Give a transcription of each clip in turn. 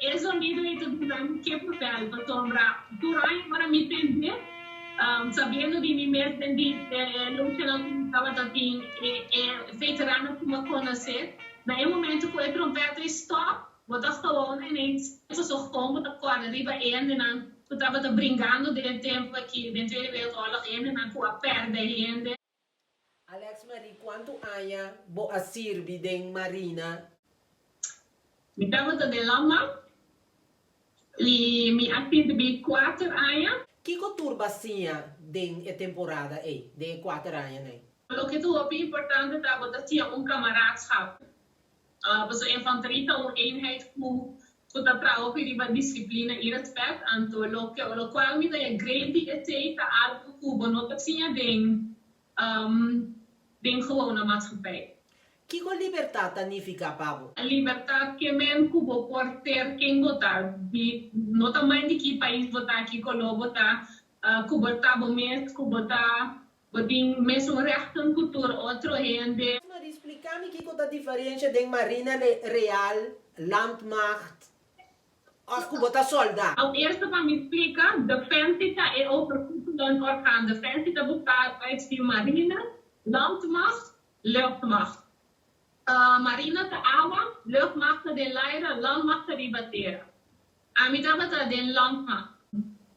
E zonido ei ta duna mi kippenvel pasobra tur aña ora mi tende, sabiendo di mi mes den di e luchanan ku mi tabata tin e veterano ku mi a konosé, na e momento ku e trompèt ei stòp, bo ta gewoon ineens pasobra gewoon bo ta kòrda riba e hendenan ku tabata bringando den e tempu aki den Tweede Wereldoorlog, e hendenan ku a pèrdè hende. Alex Marie, Kuantu aña bo a sirbi den Marina? Mi tabata den Landmacht i mi a sirbi kuater aña. Kiko tur bo a siña den e temporada ei, den e kuater añanan ei? Loke ta hopi importante ta bo ta siña un kamaraadschap. Pasobra infanteria ta un eenheid ku ku ta traha hopi riba disiplina i rèspèt. Anto loke lokual mi ta great di esei ta algu ku bo no ta siña den den gewone maatschappij. Kiko libertat ta nifiká pa bo? Libertat ke men ku bo por ser ken bo ta. Di no ta mind di ki pais bo ta, ki koló bo ta, ku bo ta bo mes, ku bo ta bo tin mesun rechten ku tur otro hende. Marie, splika mi kiko ta diferensha den Marina Real, Landmacht Of ku bo ta soldá. Al eerste pa mi splika, Defensie ta e overkoepelend orgaan. Defensie ta bestaat uit di Marine, Landmacht, Luchtmacht. Marine ta awa, Luchtmacht ta den laira, Landmacht ta riba tera. Ami tabata den Landmacht.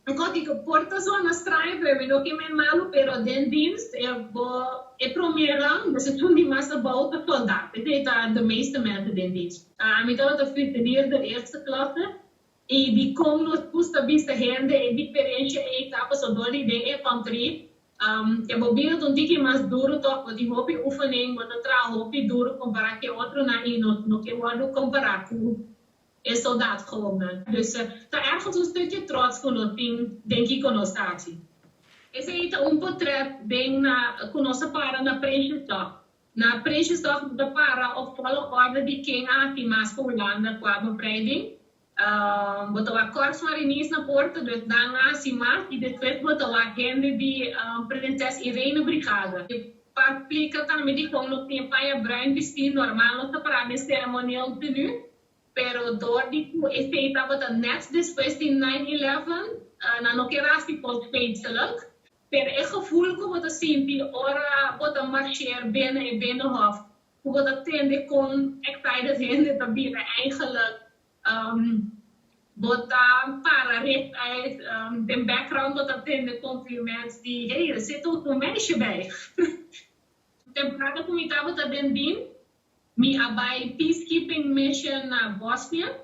Kos di ku por ta zona straño pero mi no ke men malu pero den dienst e bo e prome rang dus esun di mas abou ta soldat. Esei ta de meeste mensen den dienst. Ami tabata fusilierder eerste klasse i dikon nos gusta bisa hende e diferensha ei ta pasobra dor di den infanteri e bo bira ta un tiki mas duru tòg bo tin hopi oefening bo ta traha hopi duru kompará ku e otronan i nos no ke wòrdu kompará ku e soldaat gewoonnan. Dus ta ergens un stukje trots ku nos tin den kiko nos ta hasi. Esei ta un potret den na ku nos a para na Prinsjesdag. Na Prinsjesdag bo ta para op volgorde di ken a hasi mas pa Hulanda kua bevrijding. Bo ta wak Korps Mariniers na porta, dus nan a hasi mas i despues bo ta wak hende di Prinses Irene Brigade. Pa splika tambe dikon nos tin e paña bruin bistí, normal nos ta para den ceremonieel tenue, Pero dor di cu esey tabata net despues di nine eleven, nan no kier haci cos feestelijk. Pero e gevoel cu bo ta sinti ora bo ta marcheer binnen e Binnenhof, cu bo ta tende con excited hende ta bira eigenlijk, bo ta para rechtuit, den background bo ta tende compliments di, hey, er zit ook un meisje bij. Temporada cu mi tabata den dienst, Mi a bai peacekeeping mission na Bosnia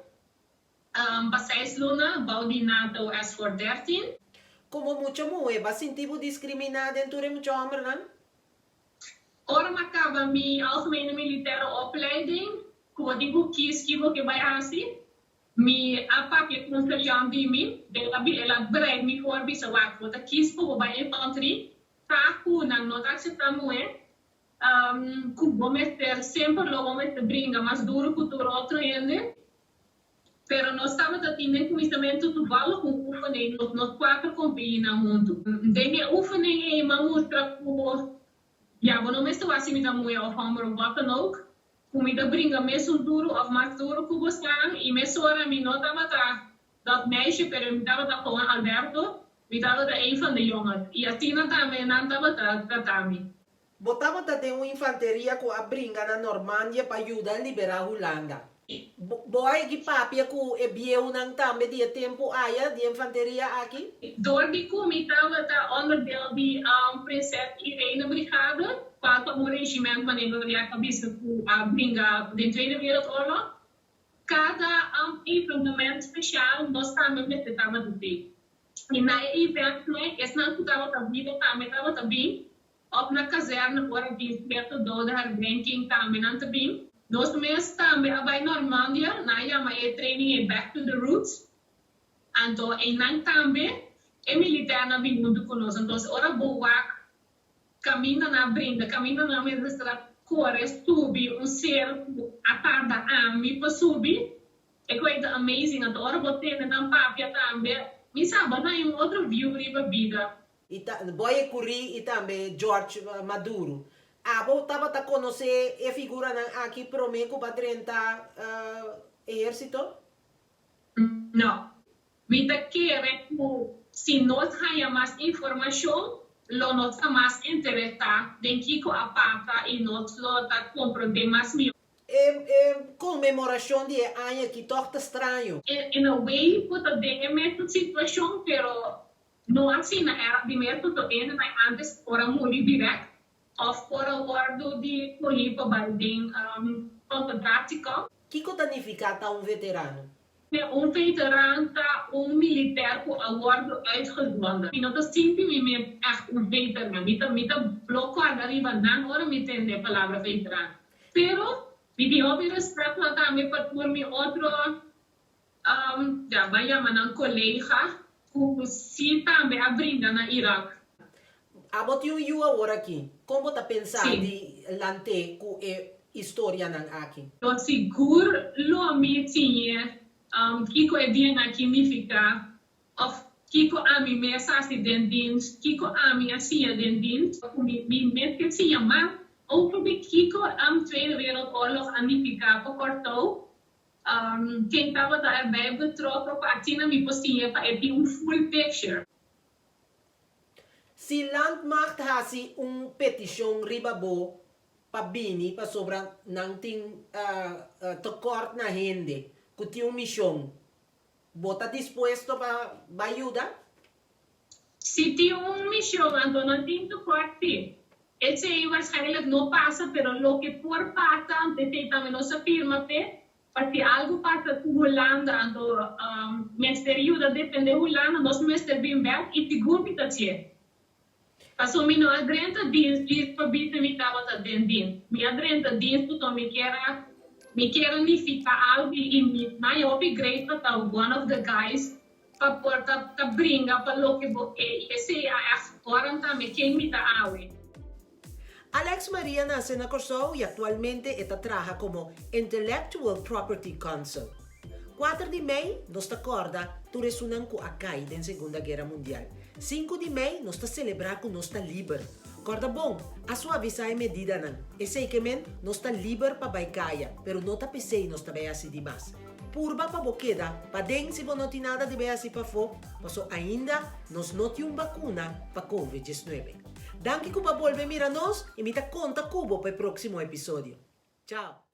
pa seis luna bou di NATO SFOR 13. Komo mucha muhé, bo a sinti bo diskriminá den tur e mucha hòmbernan? Ora mi a kaba mi algemene militaire opleiding, ku bo tin ku kis ki bo ke bai hasi, mi a papia ku un sergeant di mi, el a el a bereid mi for bisa, wak, bo ta kis pa bo bai infanterie, sa ku nan no ta akseptá muhé, Ku bo mester semper lo bo mester bringa mas duru ku tur otro hende. Pero nos tabata tin den kuminsamentu toevallig un oefening, nos kuater kompanianan huntu. Den e oefening ei m'a mustra ku ya bo no mester wak si mi ta muhé òf hòmber òf wat dan ook, ku mi ta bringa mesun duru òf mas duru ku bosan i mesora mi no tabata dat meisje pero mi tabata gewoon Alberto, mi tabata een van de jongens i asina tambe nan tabata trata mi. Bo tabata den un infanteria ku a bringa na Normandia pa yuda liberá Hulanda. Bo a egi papia ku e bieunan tambe di e tempu aya di e infanteria aki? Dor di ku mi tabata onderdeel di Prinses Irene Brigade, kual ta un regiment manera bo ya ta bisa ku a bringa den Tweede Wereldoorlog, kada evenement spesial nos tambe mester tabata den. I na e eventnan esnan ku tabata biba tambe tabata bin. Òf na kazèrne ora di sierto dodenherdenking tambe nan ta bin. Nos mes tambe a bai Normandia, nan a yama e training ei Back to the Roots. Anto einan tambe e militèrnan bin huntu ku nos. Entonces ora bo wak kaminda nan a brinda, kaminda nan mester a kore subi un ser ku a tarda ami pa subi, e ku ei ta amazing. Anto ora bo tende nan papia tambe, mi sa bo ta haña un otro view riba bida. I ta Boy Ecury i tambe George Maduro. Abo tabata konosé e figuranan aki promé ku bo a drenta ehérsito? No. Mi ta kere ku si nos haña mas informashon, lo nos ta mas interesá den kiko a pasa i nos lo ta komprondé mas mihó. E e konmemorashon di e aña aki tòg ta straño. In a way ku ta den e mesun situashon, pero no asina era di mes ku tur hende nan antes por a muri dirèkt òf por a wòrdu di kohi pa bai den konsentrasiekamp. Kiko ta nifiká ta un veterano? Un veteran ta un militair ku a wòrdu uitgezonden. Mi no ta sinti mi mes ègt un veteran. Mi ta mi ta blo kòrda riba nan ora mi tende e palabra veteran. Pero mi tin hopi rèspèt tambe pa tur mi otro, ya ban yama nan kolega, ku si tambe a brinda na Irak. Abo tin un yu awor aki. Kon bo ta pensa di lant'é ku e istorianan aki? Lo sigur lo mi siñ'é kiko e dianan aki nifiká òf kiko ami mes hasi den dins, kiko ami a siña den dins. Ku mi mes ke siña mas over di kiko Tweede Wereldoorlog a nifiká pa Kòrsou. Ken tabata erbij betrokken pa asina mi por siñ'é pa e tin un full picture. Si Landmacht hasi un petishon riba bo pa bini pasobra nan tin tekort na hende ku tin un mishon, bo ta dispuesto pa bai yuda? Si tin un mishon anto nan tin tekort si. Esei waarschijnlijk no pasa pero loke por pasa anto esei tambe nos a firma p'e. Pa si algu pasa ku Hulanda anto mester yuda defende Hulanda nos mester bin bek i sigur mi ta hacié. Paso mi no a drenta dins djis pa bisa mi tabata den dins. Mi a drenta dins pasobra mi kier a mi kier a nifica algu i mi maya hopi great pa ta one of the guys pa por ta ta bringa pa loke bo ke i esei a echt vorm tambe ken mi ta awe. Alex Maria nase na Kòrsou i aktualmente e ta traha komo Intellectual Property Counsel. Kuater di mei nos ta kòrda tur esunnan ku a kai den Segunda Guera Mundial. Sinku di mei nos ta selebrá ku nos ta liber. Kòrda bon, a suavisá e medidanan. Esei ke men nos ta liber pa bai kaya, pero no ta p'esei nos ta bai hasi di mas. Purba pa bo keda paden si bo no tin nada di bai hasi pafó, paso ainda nos no tin un bakuna pa Covid diesnuebe. Danki ku bo a bolbe mira nos i mi ta konta ku bo pa e próksimo episodio. Chao!